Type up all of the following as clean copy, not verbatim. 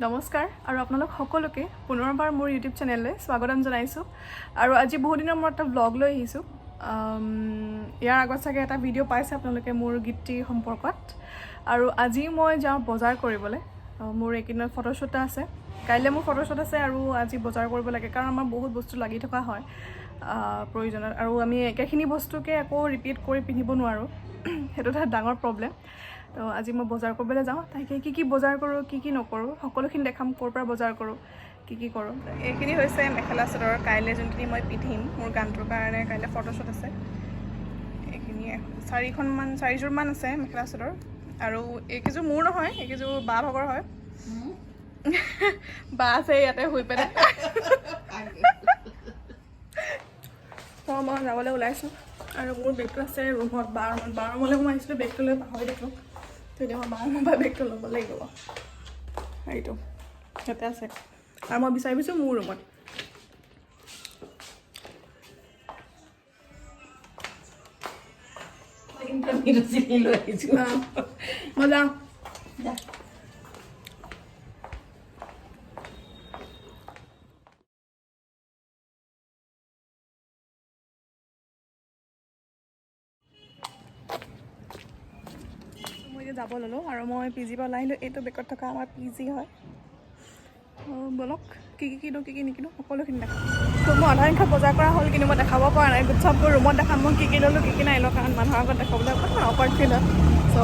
নমস্কাৰ আৰু আপোনালোক সকলোকে পুনৰবাৰ মোৰ ইউটিউব চেনেললৈ স্বাগতম জনাইছোঁ। আৰু আজি বহুত দিনৰ মূৰত এটা ব্লগ লৈ আহিছোঁ। ইয়াৰ আগত চাগে এটা ভিডিঅ' পাইছে আপোনালোকে মোৰ গীতটিৰ সম্পৰ্কত। আৰু আজি মই যাওঁ বজাৰ কৰিবলৈ। মোৰ এইকেইদিনত ফটোশ্বুট এটা আছে, কাইলৈ মোৰ ফটোশ্বুট আছে আৰু আজি বজাৰ কৰিব লাগে, কাৰণ আমাৰ বহুত বস্তু লাগি থকা হয় প্ৰয়োজনত, আৰু আমি একেখিনি বস্তুকে আকৌ ৰিপিট কৰি পিন্ধিব নোৱাৰোঁ, সেইটো এটা ডাঙৰ প্ৰব্লেম। তো আজি মই বজাৰ কৰিবলৈ যাওঁ, তাকে কি কি বজাৰ কৰোঁ, কি কি নকৰোঁ, সকলোখিনি দেখাম, ক'ৰ পৰা বজাৰ কৰোঁ, কি কি কৰোঁ। এইখিনি হৈছে মেখেলা চাদৰ, কাইলৈ যোনখিনি মই পিন্ধিম মোৰ গানটোৰ কাৰণে, কাইলৈ ফটোশ্বুট আছে। এইখিনি চাৰিখনমান, চাৰিযোৰমান আছে মেখেলা চাদৰ। আৰু এইকেইযোৰ মোৰ নহয়, এইকেইযোৰ বা ভাগৰ হয়। বা আছে ইয়াতে শুই পেলাই। তো মই যাবলৈ ওলাইছোঁ আৰু মোৰ বেগটো আছে ৰুমত, বাৰ ৰুমত। বাৰ ৰুমলৈ মই আহিছিলোঁ, বেগটো লৈ পাহৰি থাকিলোঁ। তো এতিয়া মই বাৰ ৰুমৰ পৰা বেগটো ল'ব লাগিব। এইটো ইয়াতে আছে আৰু মই বিচাৰি ফুৰিছোঁ মোৰ ৰুমত। মই যাওঁ। মই এতিয়া যাব ল'লোঁ আৰু মই পি জিৰ পৰা ওলাই আহিলোঁ। এইটো বেগত থকা আমাৰ পি জি হয়। ব'লক, কি কি কিনো, কি কি নিকিনো, সকলোখিনি দেখাম। তো মই আধা সংখ্যা বজাৰ কৰা হ'ল, কিন্তু মই দেখাব পৰা নাই। চব গৈ ৰুমত দেখাম মই কি কি ল'লোঁ, কি কি নাই লোৱা, কাৰণ মানুহৰ আগত দেখাবলৈ অকণমান অকৱাৰ্ড ফিল হয়। চ'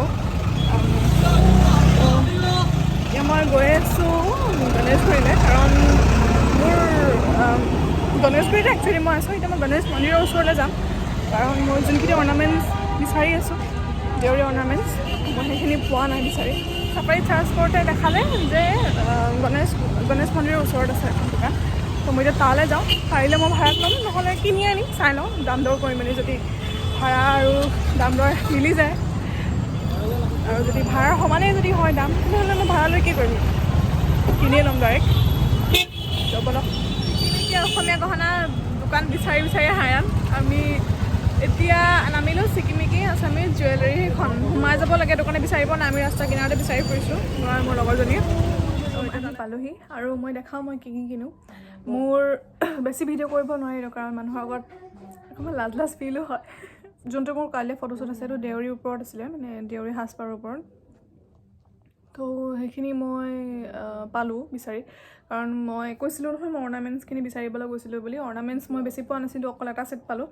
এতিয়া মই গৈ আছোঁ গণেশগুৰিলৈ, কাৰণ মোৰ গণেশগুৰিতে একচুৱেলি মই আছোঁ। এতিয়া মই গণেশ মন্দিৰৰ ওচৰলৈ যাম, কাৰণ মই যোনখিনি অৰ্ণামেণ্টছ বিচাৰি আছোঁ, দেউৰী অৰ্ণামেণ্টছ, মই সেইখিনি পোৱা নাই বিচাৰি। চাফাৰীত চাৰ্চ কৰোঁতে দেখালে যে গণেশ গণেশ মন্দিৰৰ ওচৰত আছে এখন দোকান। তো মই এতিয়া তালৈ যাওঁ। পাৰিলে মই ভাড়াত ল'ম, নহ'লে কিনি আনিম, চাই লওঁ দাম দৰ কৰি মেলি। যদি ভাড়া আৰু দাম দৰ মিলি যায় আৰু যদি ভাড়াৰ সমানেই যদি হয় দাম, তেনেহ'লে মই ভাড়া লৈ কি কৰিম, কিনিয়ে ল'ম ডাইৰেক্ট। তো ব'লক। চিকিমিকি অসমীয়া গহনা দোকান বিচাৰি বিচাৰি হাৰাম আমি। এতিয়া নামিলোঁ চিকিমিকি আছামিজ জুৱেলাৰী সেইখন। সোমাই যাব লাগে দোকানে, বিচাৰিব নাই, আমি ৰাস্তা কিনাৰতে বিচাৰি ফুৰিছোঁ, মই আৰু মোৰ লগৰজনীয়ে। আহি পালোহি আৰু মই দেখাওঁ মই কি কি কিনো। মোৰ বেছি ভিডিঅ' কৰিব নোৱাৰিলোঁ, কাৰণ মানুহৰ আগত অকণমান লাজ লাজ ফিলো হয়। যোনটো মোৰ কাইলৈ ফটোশ্বুট আছে, সেইটো দেউৰীৰ ওপৰত আছিলে, মানে দেউৰী সাজপাৰৰ ওপৰত। তো সেইখিনি মই পালোঁ বিচাৰি, কাৰণ মই কৈছিলোঁ নহয় মই অৰ্ণামেণ্টছখিনি বিচাৰিবলৈ গৈছিলোঁ বুলি। অৰ্ণামেণ্টছ মই বেছি পোৱা নাছিলোঁ, অকল এটা ছেট পালোঁ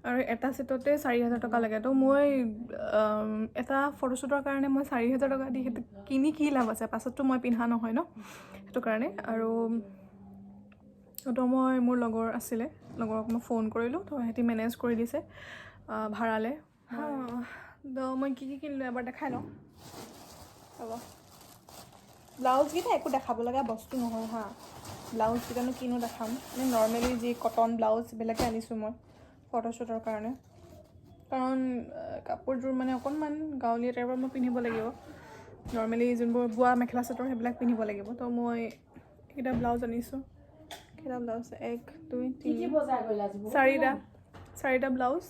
আৰু এটা ছেটতে 4000 টকা লাগে। তো মই এটা ফটোশ্বুটৰ কাৰণে মই 4000 টকা দি সেইটো কিনি কি লাভ আছে, পাছততো মই পিন্ধা নহয় ন, সেইটো কাৰণে। আৰু তো মই মোৰ লগৰ আছিলে, লগৰক মই ফোন কৰিলোঁ, তো সিহঁতি মেনেজ কৰি দিছে ভাড়ালৈ। তো মই কি কি কিনিলোঁ এবাৰ দেখাই লওঁ। হ'ব, ব্লাউজকেইটা একো দেখাব লগা বস্তু নহয় হা। ব্লাউজকেইটানো কিনো দেখাম, মানে নৰ্মেলি যি কটন ব্লাউজ এইবিলাকে আনিছোঁ মই ফটোশ্বুটৰ কাৰণে, কাৰণ কাপোৰযোৰ মানে অকণমান গাঁৱলীয়া টাইপৰ মই পিন্ধিব লাগিব। নৰ্মেলি যোনবোৰ বোৱা মেখেলা চাদৰ সেইবিলাক পিন্ধিব লাগিব। তো মই এইকেইটা ব্লাউজ আনিছোঁ। কেইটা ব্লাউজ? 1, 2, 3, 4টা, 4টা ব্লাউজ।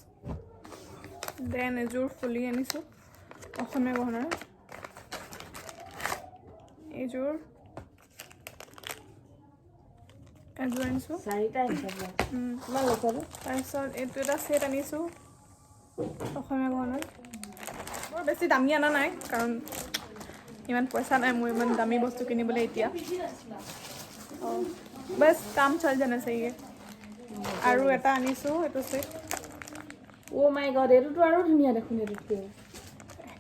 Then এযোৰ ফুলি আনিছোঁ অসমীয়া গহনাৰ, এইযোৰ এযোৰ আনিছোঁ। তাৰপিছত এইটো এটা ছেট আনিছোঁ অসমীয়া গহনাৰ। বৰ বেছি দামী অনা নাই, কাৰণ ইমান পইচা নাই মোৰ ইমান দামী বস্তু কিনিবলৈ এতিয়া। অঁ, বাছ কাম চল জানা চাহিয়ে। আৰু এটা আনিছোঁ এইটো ছেট। অ' মাই গড, এইটোতো আৰু ধুনীয়া দেখোন এইটোতকৈ।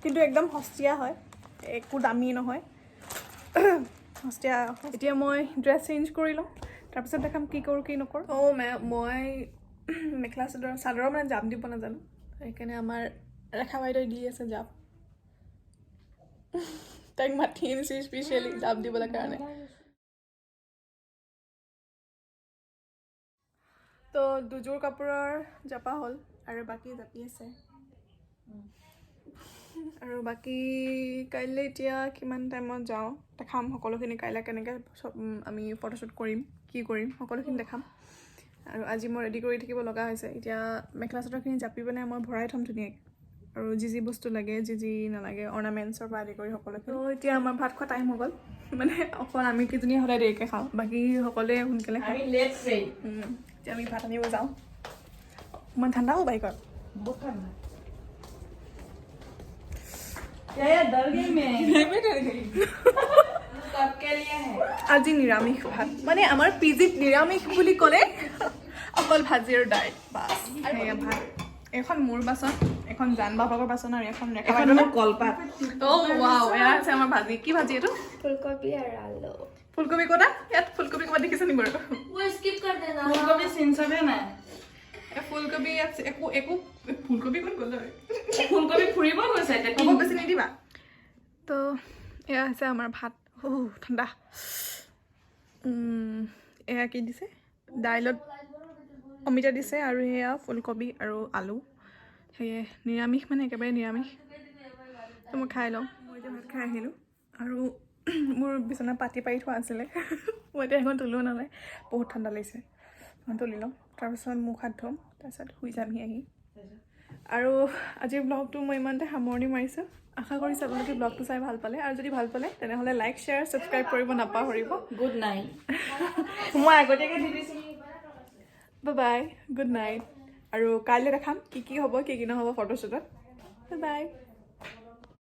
কিন্তু একদম সস্তীয়া হয়, একো দামী নহয়, সস্তীয়া। এতিয়া মই ড্ৰেছ চেঞ্জ কৰি লওঁ, তাৰপিছত দেখাম কি কৰোঁ কি নকৰোঁ। অঁ, মই মেখেলা চাদৰ চাদৰৰ মানে জাপ দিব নাজানো, সেইকাৰণে আমাৰ ৰেখা বাইদেৱে দি আছে জাপ। তাইক মাতি আনিছোঁ স্পেচিয়েলি জাপ দিবলৈ কাৰণে। তো দুযোৰ কাপোৰৰ জপা হ'ল আৰু বাকী জাপি আছে। আৰু বাকী কাইলৈ এতিয়া কিমান টাইমত যাওঁ দেখাম সকলোখিনি। কাইলৈ কেনেকৈ চব আমি ফটোশ্বুট কৰিম, কি কৰিম, সকলোখিনি দেখাম। আৰু আজি মই ৰেডি কৰি থাকিব লগা হৈছে। এতিয়া মেখেলা চাদৰখিনি জাপি পেলাই মই ভৰাই থ'ম ধুনীয়াকৈ। আৰু যি যি বস্তু লাগে, যি যি নালাগে, অৰ্নামেণ্টছৰ পৰা আদি কৰি সকলোখিনি। ত' এতিয়া আমাৰ ভাত খোৱা টাইম হৈ গ'ল। মানে অকল আমি কেইজনীয়ে সদায় দেৰিকৈ খাওঁ, বাকী সকলোৱে সোনকালে খায়। আমি লেট ট্ৰেইন। এতিয়া আমি ভাত আনিব যাওঁ। ইমান ঠাণ্ডা হ'ব বাইকত। बहुत ठंडा। क्या यार, डर गई मैं। मैं डर गई। सबके लिए है। আজি নিৰামিষ ভাত। মানে আমাৰ পিজিত নিৰামিষ বুলি ক'লে অকল ভাজি আৰু দাইল, বাছ। সেয়া ভাত। এখন মোৰ বাচন, এখন জান বাবাকৰ বাচন আৰু এখন ৰেখা এখন বাইদেউৰ। মোৰ কলপাত। অ' ৱাও, এয়া আছে আমাৰ ভাজি। কি ভাজি এইটো? ফুলকবি আৰু আলু। ফুলকবি ক'তা? ইয়াত ফুলকবি ক'ৰবাত দেখিছে নি বাৰু? वो स्किप कर देना। ফুলকবি চিনচাবে নাই। এই ফুলকবি ইয়াত একো একো ফুলকবি ক'ত গ'ল ঐ? ফুলকবি ফুৰিব গৈছে এতিয়া। হ'ব, বেছি নিদিবা। তো এয়া হৈছে আমাৰ ভাত। অ' ঠাণ্ডা। এয়া কি দিছে? দাইলত অমিতা দিছে আৰু সেয়া ফুলকবি আৰু আলু। সেয়ে নিৰামিষ, মানে একেবাৰে নিৰামিষ। তো মই খাই লওঁ। মই এতিয়া ভাত খাই আহিলোঁ আৰু মোৰ বিচনা পাতি পাৰি থোৱা আছিলে। মই এতিয়া সেইখন তুলিও নালাগে, বহুত ঠাণ্ডা লাগিছে। সেইখন তুলি লওঁ, তাৰপিছত মুখ হাত ধুম, তাৰপিছত শুই যামহি আহি। আৰু আজিৰ ব্লগটো মই ইমানতে সামৰণি মাৰিছোঁ। আশা কৰিছোঁ আপোনালোকে ব্লগটো চাই ভাল পালে আৰু যদি ভাল পালে, তেনেহ'লে লাইক, শ্বেয়াৰ, ছাবস্ক্ৰাইব কৰিব নাপাহৰিব। গুড নাইট, মই আগতীয়াকৈ দি দিছোঁ। Bye bye, good night. আৰু কাইলৈ দেখাম কি কি হ'ব, কি কি নহ'ব ফটোশ্বুটত। Bye bye.